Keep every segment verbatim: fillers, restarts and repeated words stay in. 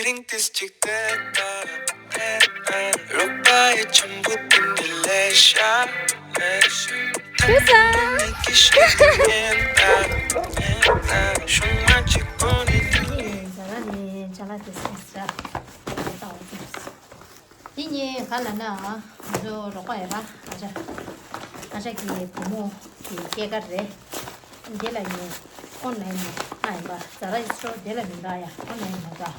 ཏིས་ཅིག་ཏེ་ཏ་ཏེ་ཏ། རོགས་པ་ཡི་ཆེན་པོ་དེ་འདྲ་ལས་ཤ་ལས་ཤ། ཁྱོད་ས། ཁྱོད་ས། ཟ་ར་ནི་ཅ་ལག་དེ་སོང་ས། དེ་གཉིས་ག་ལ་ན་ང་ཚོ་རོགས་པ་ཡོད་པ་ཨ་ཅག་ཨ་ཅག་གི་བུ་མོ་གི་སྐྱེས་སྐར་རེད། འདི་ལ་ཉེ་ཨོན་ལན་ནས་ང་ཡིན་པ་ཟ་ར་ཨི་སི་ཊོར་འདི་ལ་མི་འདའ་ཡ་ཨོན་ལན་ནས་མ་འདའ།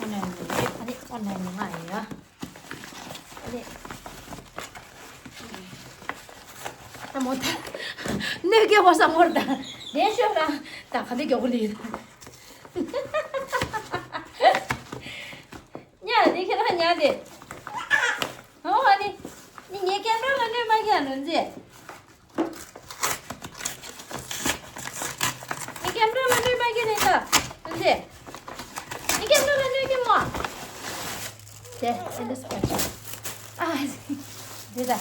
ཨོན་ལན་ནས་ཨ་ནི་ཨོན་ལན་ནས་ང་ཡིན་ཡ། ཨ་ནི་ཨ་མོ་ད་གནོད་སྐྱེལ་བ་བསམ་བོར་ད་ལན་ཤོད་ར་ད་ག་འདི་མགྱོགས་པོ་ལི་ཉ་འདི་ཁྱེད་རང་ཉ་འདི་ཨོ་ཨ་ནི་ནི་ངའི་ཀེམ་ར་ལ་གནོད་མ་སྐྱེལ་ལོན་ཟེ། ངའི་ཀེམ་ར་ལ་གནོད་མ་སྐྱེལ་ནས་ད་ལོན་ཟེ། ངའི་ཀེམ་ར་ལ་གནོད་སྐྱེལ་མོ། དེ་ཨེ་འདི་སྤར་ཨ་འདི་ད་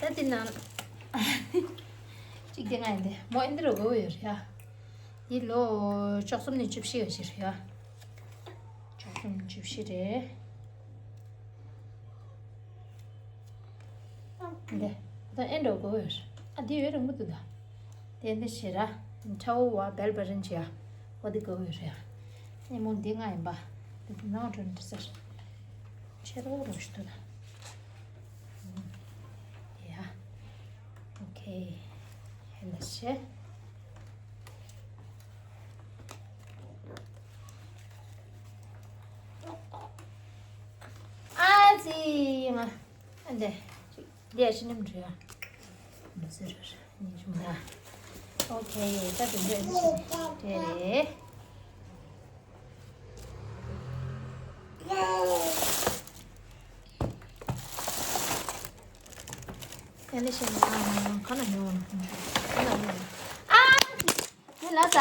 ད་འདི་ནང་གཅིག་དེ་ང་ཡིན་དེ་མོ་ཨེ་འདི་རུ་དགོས་ཡོད་རེད་ཡ། འདི་ལོ་བཅུ་གསུམ་ནས་བཅུ་བཞི་ཡོད་ཞིག་རེད་ཡ། བཅུ་གསུམ་བཅུ་བཞི་རེད། འདི་ད་ཨེ་འགྲོ་དགོས་ཡོད་རེད། ཨ་འདི་ཡོད་རིང་པོ་འདུག་ད། དེ་འདི་ཞེ་ར་ཁྲའོ་བ་བེལ་པ་རིན་ཅི་ཡ། ཨོ་འདི་དགོས་ཡོད་རེད་ཡ། ཨེ་མོ་འདི་ང་ཡིན་པ། འདི་ནང་དྲོན་འདི་སར་ཆེ་རོ་རོ་ཞིག་འདུག་ད། ཡ། ཨོ་ཁེ། ཧེ་ན་ཤེ། ཨ་ཙི་ང་། ཨ་འདི། འདི་ཡ་ཤི་ནམ་འདྲི་ཡ། མ་ཟེར་ར་ཉིན་ཆུང་ཡ། ཨོ་ཁེ་ད་དེ་འདྲ་ཨ་ཙི་དེ་རེད། ཡ་ལེ་ཤ་ནི་ཨ་ཁ་ན་ཉོ་ཁ་ན་ཉོ། ཨ་ནི་ལ་ས་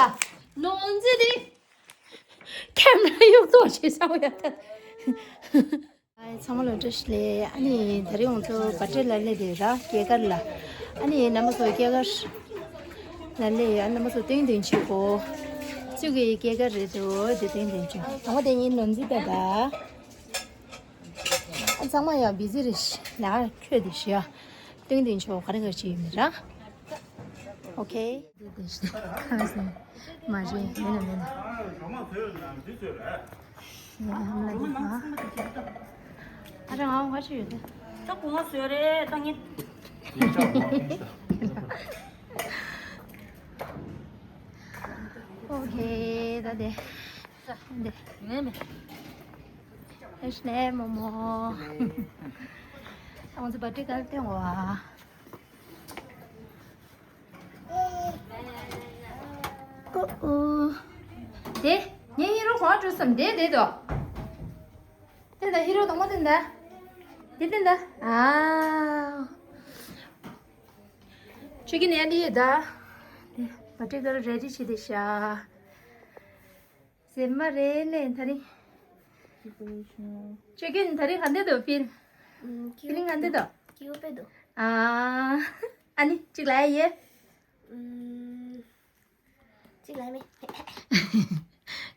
ལོང་ཛི་དི་ཁེམ་ར་གཡུག་ཐོག་བྱེད་ས་བ་ཡ་ད། ཨ་ཚང་མ་ལ་བཀྲ་ཤིས་བདེ་ལེགས། ཨ་ནི་དེ་རིང་ང་ཚོ་བར་ཐི་ཌེ་ལ་ལེ་དེ་ར་སྐྱེས་སྐར་ལ། ཨ་ནི་རྣམ་པ་ཚོ་སྐྱེས་སྐར་ལ་ལེ་ཨ་རྣམ་པ་ཚོ་སྟོན་སྟོན་བྱེད་གོ། ཚུ་གི་སྐྱེས་སྐར་རེད་དོ་དེ་སྟོན་སྟོན་བྱེད། ཚང་མ་དེ་གཉིས་ནོར་འཛིན་ད་ད། ཨ་ཚང་མ་ཡང་བི་ཛི་རེད་ཤི་ལ་ཁྱོད་དེ་ཤི་ཡ། སྟོན་སྟོན་ཆོག་ག་རེ་ག་རེ་བྱེད་ཡོད་མེད་ར། ཨོ་ཁེ། དེ་དེ་ཤི་ཁ་སེ་མ་རེད་མེད་ན་མེད་ན། ཡ་ཧམ་ལ་དེ་ག་ཨ་རང་ཨང་ག་ཅི་ཡོད་དེ། ད་གོང་བ་བཟོས་རེད་ད་ངས། ཨོ་ཁེ་ད་དེ། དེ། མེད་མེད། ཨེ་ཤི་ནེ་མོ་མོ། ང་ཚོ་བར་ཐི་ཌེ་ག་ལ་སྟོན་བ། ཨོ་ཨོ། དེ། ངའི་ཧི་རོ་གོང་འགྲོ་སམ་དེ་དེ་དོ། དེ་ད་ཧི་རོ་དང་མོ་དེ་ད། དེ་དེ་ད། ཨ། ཆུ་གི་ནས་འདི་ཡོད་ད། དེ་བར་ཐི་ཌེ་ག་ལ་རེ་ཌི་བྱེད་དེ་ཤ། ཟེར་མ་རེད་ལེ་ད་རིང་། ཁྱོད་ཀྱིས་ད་རིང་ག་འདྲ་འདུག་ཕིལ། ཕི་ལིང་ག་འདྲ་འདུག་སྐྱིད་པོ་དཔེ་འདུག་ཨ། ཨ་ནི་གཅིག་ལ་ཡ་ཡེ། གཅིག་ལ་མེད།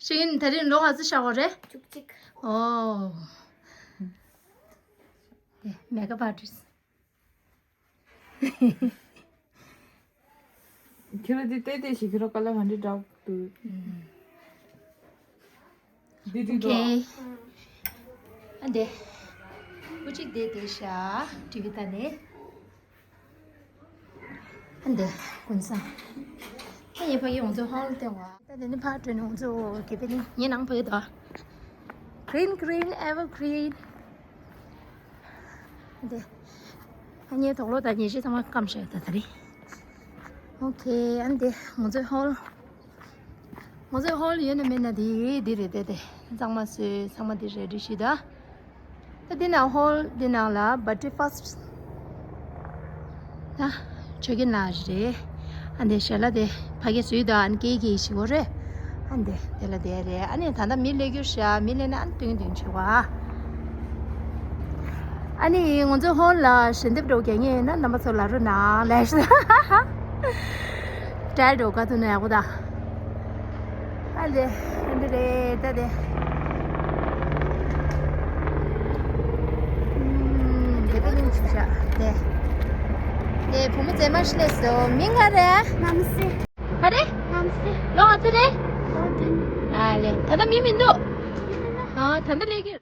ཤེས་ཡིན་ད་རིང་ལོ་ག་ཚོད་ཤར་བ་རེད། བཅུ་གཅིག་ཨོ། དེ་མེ་ཀབ་ཨར་ཊིསི། ཁྱེད་རང་འདི་བལྟས་བལྟས་ཤིག་ཁྱེད་རང་ཀ་ལར་ག་འདྲ་འདྲ་འདུག་འདི་འདི་འདུག་ཨོ་ཁེ། ཨ་འདི། ཀུ་ཅིག་བལྟས་བལྟས་ཤག་ཊི་ཝི་ལྟ་ནས། ཨ་འདི། ཀུན་བཟང་། ཨ་ཡེ་ཕ་གི་ང་ཚོ་ཧོལ་སྟེང་བ། ད་དེ་ནི་ཕར་འགྲོ་ནས་ང་ཚོ་གི་པེ་ནི་ངའི་ནང་བུད་དོ། Green, green, evergreen. འདི། ཨ་ངའི་དོག་ལོ་དང་ཉལ་ཆས་ཚང་མ་སྐམ་བཞག་ད་ད་རེད། ཨོ་ཁེ་ཨ་འདི་ང་ཚོའི་ཧོལ། ང་ཚོའི་ཧོལ་ཡོད་ན་མེད་ན་དེ་འདི་རེད་དེ་དེ་གཙང་མ་བཟོས་ཚང་མ་འདི་རེ་ཌི་བྱས་ད། ད་འདི་ན་ཧོལ་འདི་ནང་ལ་བར་ཐི་ཌེ་ཕ་སི་ཊི། ད་ཆོས་རྒྱལ་ལགས་རེད། ཨ་འདི་ཞལ་ལག་དེ་ཕ་གི་བཟོས་ད་ཨ་ནི་ཀེ་ཀེ་ཞིག་འོ་རེད། ཨ་འདི་དེ་ལ་དེ་རེད། ཨ་ནི་ད་ལྟ་མི་སླེབས་རྒྱུ་ཤ་མི་སླེབས་ན་ཨ་ནི་སྟོན་སྟོན་བྱེད་བ། ཨ་ནི་ང་ཚོ་ཧོན་ལ་ཞལ་འདེབས་འགྲོ་རྒྱག་ངེས་ཡོད་ན་རྣམ་པ་ཚོ་ལ་རོ་ན་ལས་ཤ་ཏྲལ་འགྲོ་ག་ཐུག་ན་ཡག་པོ་ད། ཨ་ལེ། ཨ་འདི་རེད་ད་དེ། ཨུམ། དེ་ད་ལན་ཆུ་ཤ་དེ། དེ་བུ་མོ་མཛེས་མ་ཞིག་སླེབས་སོང་། མིང་ག་རེ། ནམ་སྲི། ག་རེ། ནམ་སྲི། ལོ་ག་ཚོད་རེད། ལོ་བདུན། ཨ་ལེ། ད་ལྟ་མི་མི་འདུག་ཨ་ད་ལྟ་སླེབས་ཀྱི།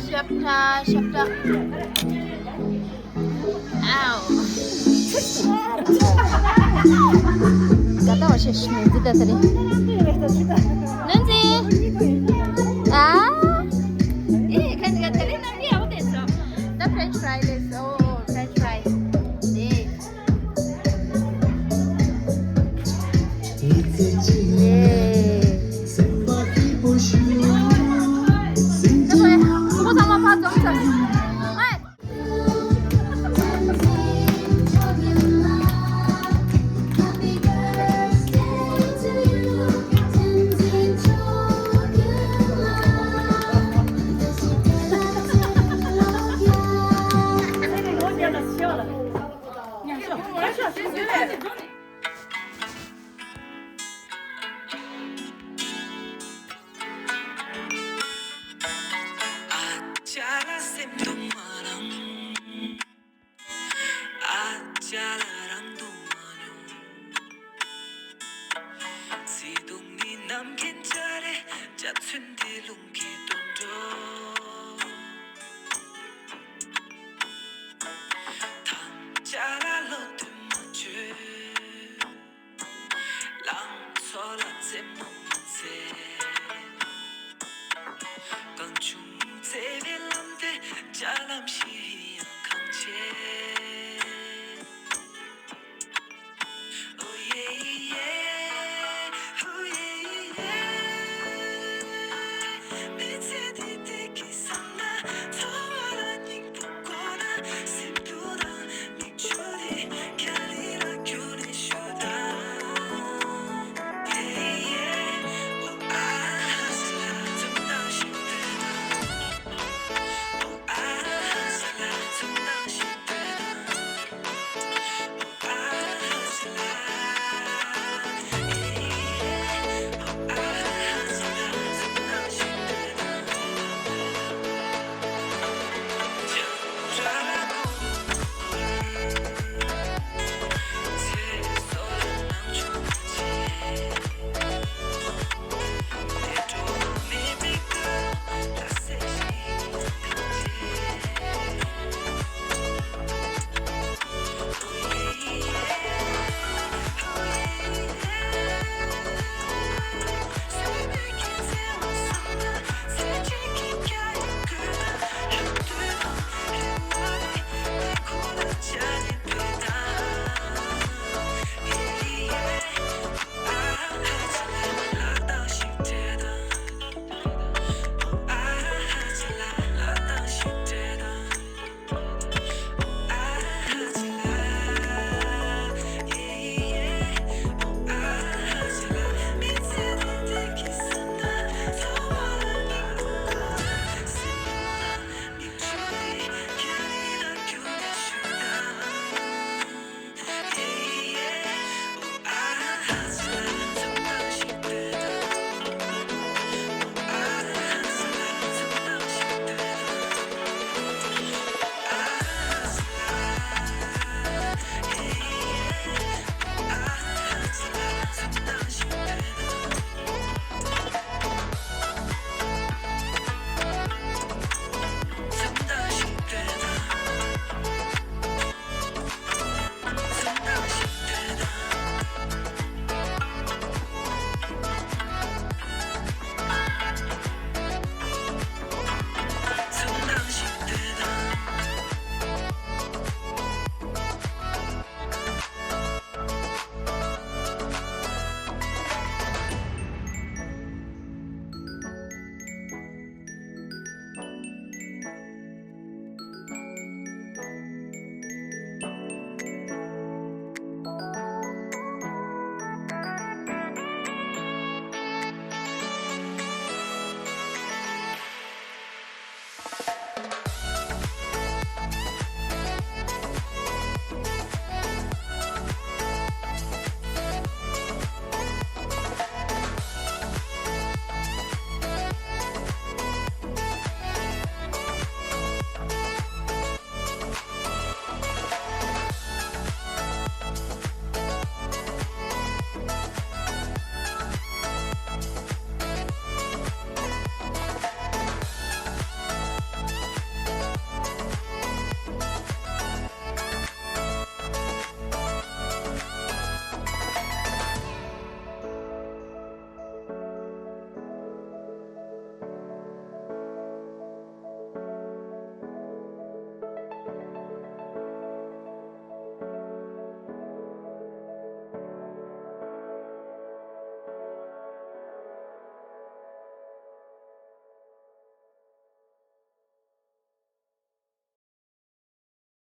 ཤབ་ཁྲ་ཤབ་ཁྲ། ཨའོ། ད་ལྟ་བ་ཤེས་ཤེས་ནས་འདི་ལྟ་ས་རེད།